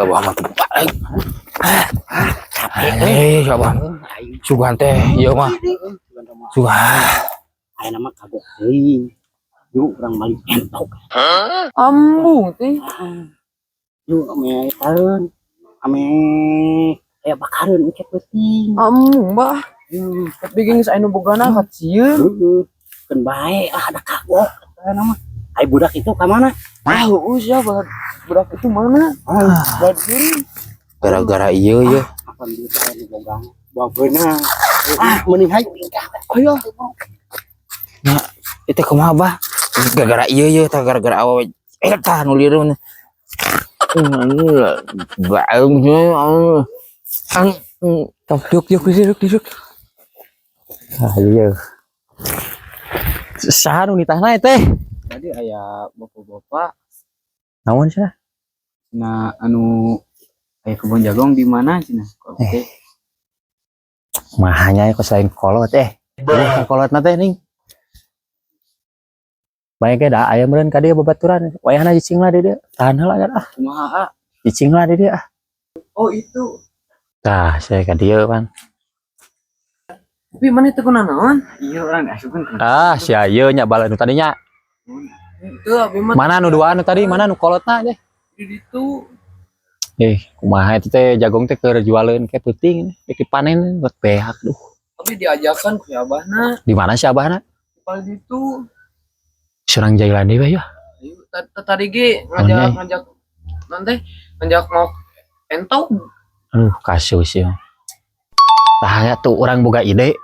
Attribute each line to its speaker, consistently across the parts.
Speaker 1: Abah mah teu balik. Eh, abah. Sugan teh ieu mah. Sugan.
Speaker 2: Aya nama kagok teuing. Yuk urang balik entok.
Speaker 3: Ambung teh.
Speaker 2: Yuk ame taeun. Ame aya bakareun engke peuting.
Speaker 3: Ambung, bah.
Speaker 2: Yuk.
Speaker 3: Tapi geus aya nu bogana kacieun.
Speaker 2: Heeh. Keun bae ah ada kagok eta nama. Ai budak itu ka mana?
Speaker 3: Ah, heueuh sia budak budak itu mana? Budak diri.
Speaker 1: Gara-gara ieu ye.
Speaker 2: Apa duit aya nu boga? Bawa beunang. Ah, mending hayu ingkah.
Speaker 3: Ayo.
Speaker 1: Nah, itu kumaha, Bah? Gara-gara ieu ye tah, gara-gara awewe eta nu lireun. Bae.
Speaker 3: Tong duk duk duduk duduk.
Speaker 4: Ah, iya. Saha nu nitahna teh?
Speaker 5: Tadi aya bapak-bapak.
Speaker 4: Naon cenah?
Speaker 5: Nah, anu aya kebun jagung di mana cenah? Oke.
Speaker 4: Mahanya kok selain kolot eh. Eueuh kolot na teh ning. Bae ge da aya meureun ka dieu babaturan. Wayahna cicing lah di dieu. Tahan heula kan ah.
Speaker 5: Kumaha, ah?
Speaker 4: Cicing lah di dieu ah.
Speaker 5: Oh, itu.
Speaker 4: Tah, saya ka dieu pan.
Speaker 3: Tapi mana itu kuna naon?
Speaker 5: Iya, urang diasupkeun kana.
Speaker 4: Ah, si ieu nya bala nu tadinya.
Speaker 3: Itu abi mah
Speaker 4: Mana nu duaan nu tadi? Mana nu kolotna teh?
Speaker 3: Di ditu.
Speaker 4: Eh, kumaha itu teh jagung teh keur jualeun ke peuting, rek dipanen buat beak duh.
Speaker 3: Tapi diajakan ku abahna.
Speaker 4: Di mana si abahna?
Speaker 3: Di paling ditu.
Speaker 4: Surang jailan deui we ya.
Speaker 3: Ayo, tadi ge ngajak
Speaker 4: Nyai.
Speaker 3: Ngajak nanti ngajak mau entog.
Speaker 4: Aduh, kasus ya. Tah ya tuh urang boga ide,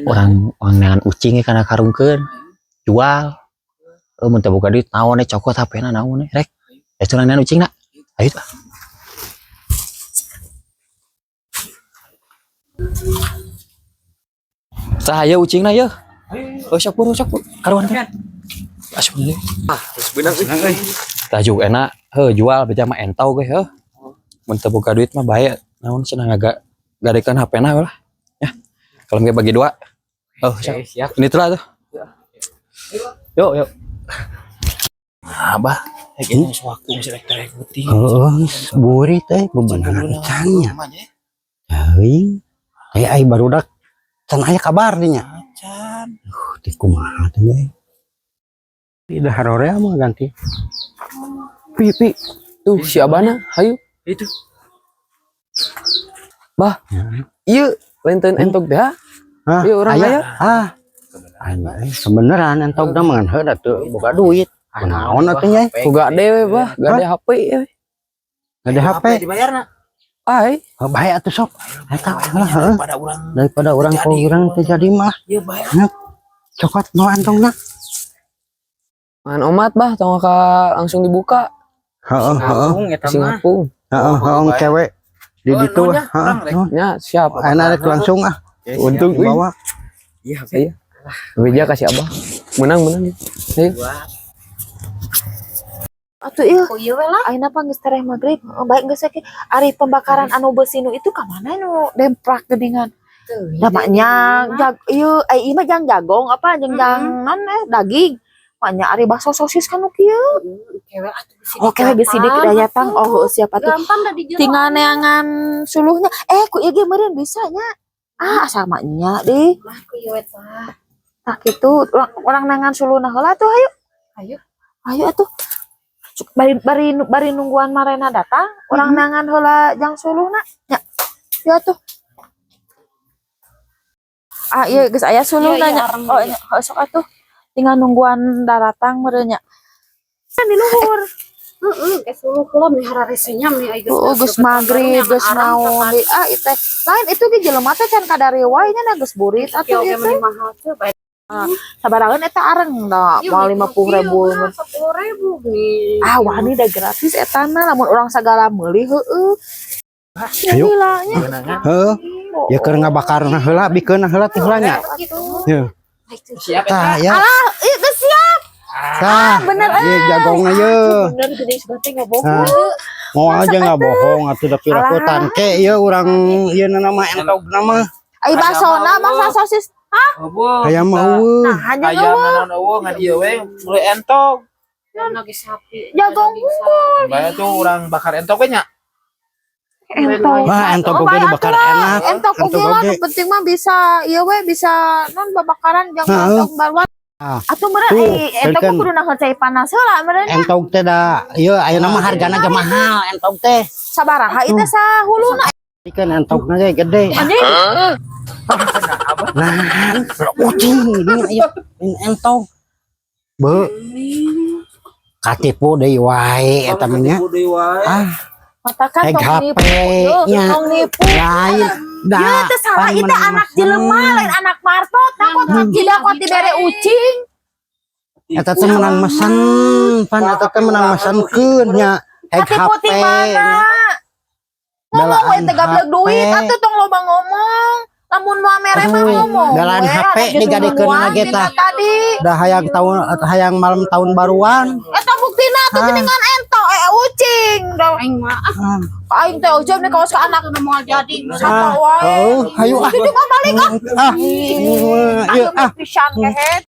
Speaker 4: urang urang neangan ucing kana karungkeun, jual. Oh, mun teu boga duit naon we cokot HP-na naon we rek. Eh, urang neangan ucingna. Ayo tah. Tah aya ucingna ye. Oh, sok buru, sok buru. Karuan kan. Asup deui.
Speaker 3: Ah, terus beunang euy.
Speaker 4: Tah juga enak, heuh jual beja mah entau ge heuh. Mun teu boga duit mah bae naon cenah ngaga gadekeun HP-na lah. Ya. Kalau nggak bagi dua. Oh, siap.
Speaker 5: Oke, siap.
Speaker 4: Ini telah tuh. Yuk, yuk.
Speaker 1: Abah, rek ini waktu masih rek rek putih.
Speaker 2: Heeh, burit teh bebeunangan icannya. Teuing. Aya ai barudak can aya kabar dinya.
Speaker 1: Acan.
Speaker 2: Di kumaha teh nya. Di harorea mah ganti.
Speaker 3: Pi pi. Tuh si abahna, hayu.
Speaker 5: Itu.
Speaker 3: Bah. Ieu lain teu entog teh.
Speaker 2: Hah,
Speaker 3: Ieu urang
Speaker 2: aya.
Speaker 3: aya.
Speaker 2: Ah. Aya eh, sebeneran entog mah ngan heuh teu boga duit. Kunaon atuh nya?
Speaker 3: Ku gade we, bah, gade HP we.
Speaker 2: Gade HP.
Speaker 1: Dibayarna.
Speaker 3: Ai,
Speaker 2: Oh, bae atuh sok. Eta lah heuh.
Speaker 1: Pada urang
Speaker 2: Daripada urang
Speaker 1: Jadi.
Speaker 2: ku urang teu jadi mah.
Speaker 1: ieu bae.
Speaker 2: Cokot no entongna.
Speaker 3: Mangan omat, bah, tong ka langsung dibuka.
Speaker 2: Heeh, heeh.
Speaker 5: Ngapung eta
Speaker 3: Sing
Speaker 5: mah.
Speaker 3: ngapung.
Speaker 2: Heeh, heeh cewek di
Speaker 1: Oh,
Speaker 2: ditu.
Speaker 1: nuhun ya,
Speaker 2: Heeh.
Speaker 1: urang rek.
Speaker 2: Nuhun.
Speaker 3: Nya, siap.
Speaker 2: Ayeuna rek langsung ah.
Speaker 5: Oke, siap.
Speaker 3: Untung euy.
Speaker 2: Dibawa.
Speaker 5: Iya,
Speaker 3: Iya. Beja kasih abah. Menang, menang. Ayo.
Speaker 6: Atuh ieu
Speaker 7: Oh iya we lah.
Speaker 6: Ayeuna pa geus tereh magrib. Heeh, baik geus we ari pembakaran anu beusi nu itu ka mana nu demprak geuningan. Da maknya jag ieu ai ieu mah jang jagong apa jeung jang non eh daging. Maknya ari bakso sosis kan nu kieu.
Speaker 7: Kewe atuh bisi
Speaker 6: Oke we bisi dikidayatang. Oh heueuh, siap atuh.
Speaker 7: Gampang da di jero.
Speaker 6: Tinggal neangan suluhnya. Eh, ku ieu ge meureun bisa nya. Ah, asal mah nya deh.
Speaker 7: Lah ku ieu we tah.
Speaker 6: Tah kitu urang urang neangan suluhna heula atuh hayu.
Speaker 7: Hayu.
Speaker 6: Ayo atuh. Cuk, bari bari bari nungguan marena datang, urang neangan heula jang suluhna. Nya. Ya atuh. Ah, iya geus aya suluhna
Speaker 7: Iya, iya,
Speaker 6: nya.
Speaker 7: areng
Speaker 6: Oh,
Speaker 7: iya.
Speaker 6: nya heuh, sok atuh. Tinggal nungguan daratang meureun nya. Kan di luhur.
Speaker 7: Heeh, geus suluh heula meni hararesenya meni ai geus.
Speaker 6: Oh, geus magrib, geus naon deui. Ah, ieu teh. Lain itu ge jelema teh can kadari wae nya na geus burit atuh
Speaker 7: Oke,
Speaker 6: ieu
Speaker 7: meni
Speaker 6: teh.
Speaker 7: mahal teh bae.
Speaker 6: Sabaraheun eta areng da, moal 50.000.
Speaker 7: 10.000 nih.
Speaker 6: Ah, wani da gratis etana lamun urang sagala meuli heueuh.
Speaker 2: Ayo.
Speaker 6: Gila nya.
Speaker 2: Heeh. Ya keur ngabakarna heula bikeun heula teh heula nya.
Speaker 7: Gitu.
Speaker 2: Heuh.
Speaker 1: Siap
Speaker 2: Tah ya.
Speaker 6: Ih, geus siap.
Speaker 2: Tah.
Speaker 6: Bener eh.
Speaker 2: Ieu jagongna ye.
Speaker 6: Bener geuning sudah teh ngabohong.
Speaker 2: Nah, mau aja nggak bohong atuh da piraku
Speaker 6: Alah.
Speaker 2: tangke ieu urang ieu na mah entogna mah.
Speaker 6: Ai basona masa sosis.
Speaker 1: Eueuh.
Speaker 2: Hayam mah eueuh.
Speaker 6: Nah, hanya
Speaker 1: Hayam naon eueuh ngan ieu we mulai entog.
Speaker 7: Lagi sapi.
Speaker 6: Jagong
Speaker 7: unggul.
Speaker 1: Bae tuh urang bakar entok we nya.
Speaker 6: Entog.
Speaker 2: Wah, entog
Speaker 6: Oh,
Speaker 2: oge
Speaker 6: bae
Speaker 2: dibakar
Speaker 6: atuh lah.
Speaker 2: enak.
Speaker 6: Entog oge
Speaker 2: Entog
Speaker 6: lah,
Speaker 2: oge.
Speaker 6: nu penting mah bisa ieu we bisa non babakaran jang
Speaker 2: Heeh.
Speaker 6: entog baruan.
Speaker 2: Ah.
Speaker 6: Atuh meureun
Speaker 2: Tuh,
Speaker 6: eh entog
Speaker 2: berikan.
Speaker 6: mah kudu nahan cai panas heula meureun.
Speaker 2: Entog teh da ieu ayeuna mah hargana ge mahal entog teh.
Speaker 6: Sabaraha ieu teh sahuluna?
Speaker 2: Ikan entogna ge gede.
Speaker 6: Anjing.
Speaker 2: Nah, ucing ini aya entog. Be. Katipu deui wae eta mah nya.
Speaker 1: Katipu deui wae.
Speaker 2: Ah,
Speaker 6: Matakan
Speaker 2: Tag
Speaker 6: tong
Speaker 2: HP
Speaker 6: nipu, yeuh,
Speaker 2: nya.
Speaker 6: tong nipu.
Speaker 2: Lain. Da.
Speaker 6: Ieu teh salah
Speaker 2: pan
Speaker 6: ieu teh
Speaker 2: menang
Speaker 6: anak
Speaker 2: mesen.
Speaker 6: jelema lain anak martot. Nah kok tidak kok dibere ucing.
Speaker 2: Eta teh menang mesen, pan eta teh menang mesenkeun nya. Tag
Speaker 6: Katipu
Speaker 2: HP.
Speaker 6: ti mana? Ngomong we
Speaker 2: Belaan
Speaker 6: teh gablek duit
Speaker 2: HP.
Speaker 6: Atuh tong loba ngomong. Lamun moal mere mah
Speaker 2: Aduh,
Speaker 6: ngomong.
Speaker 2: belaan
Speaker 6: we,
Speaker 2: HP
Speaker 6: anak
Speaker 2: digadekeun
Speaker 6: nungguan
Speaker 2: lagi
Speaker 6: tina
Speaker 2: tah.
Speaker 6: tadi.
Speaker 2: Dah hayang tahun hayang malam tahun baruan.
Speaker 6: Eta buktina atuh
Speaker 2: Ah.
Speaker 6: geuningan ento eh ucing. Da
Speaker 7: Aing mah ah
Speaker 6: aing teh ujung nih kawas ka anak
Speaker 7: nu moal jadi.
Speaker 6: satu wae.
Speaker 2: Oh, hayu ah.
Speaker 6: Cucu mah balik ah.
Speaker 2: Ah. Ieu
Speaker 6: Ayo
Speaker 2: ah.
Speaker 6: pisan kehet.